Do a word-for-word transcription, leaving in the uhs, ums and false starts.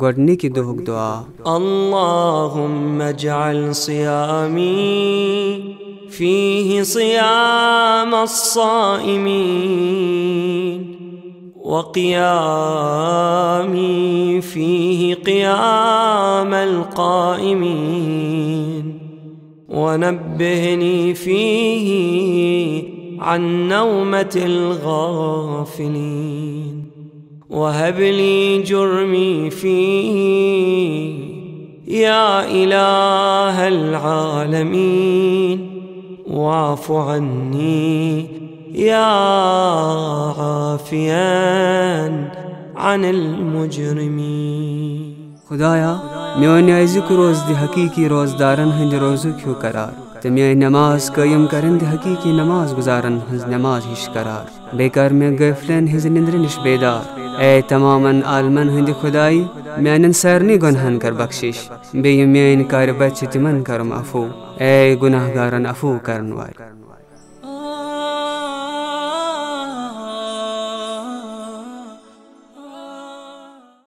گۄڈٕنِکہِ دۄہُک دُعا۔ اللهم اجعل صيامي فيه صيام الصائمين، وقيامي فيه قيام القائمين، ونبهني فيه عن نومة الغافلين، وهب لي جرمي فيه يا إله العالمين، واعف عني يا عافيا عن المجرمين. خدایا، میانہِ عزیُک روزٕ دِ حقیقی روزدارن ہٕنٛدِ روزُک ہیوٗ قرار، تہٕ میٲنۍ نماز قٲیِم کرن دِ حقیقی نماز گزارن ہٕنٛز نماز ہِش قرار۔ بیٚیہِ کر مےٚ غٲفلن ہٕنٛزِ نِندرِ نِش بیدار۔ اے تمامن عالمن ہٕنٛدِ خدایی، میانٮ۪ن سارنٕے گۄنہن کر بخشش، بیٚیہِ یِم میٲنۍ کارِ بد چھِ تِمن کرم عفو۔ اے گناہگارن عفو کرن وٲلۍ۔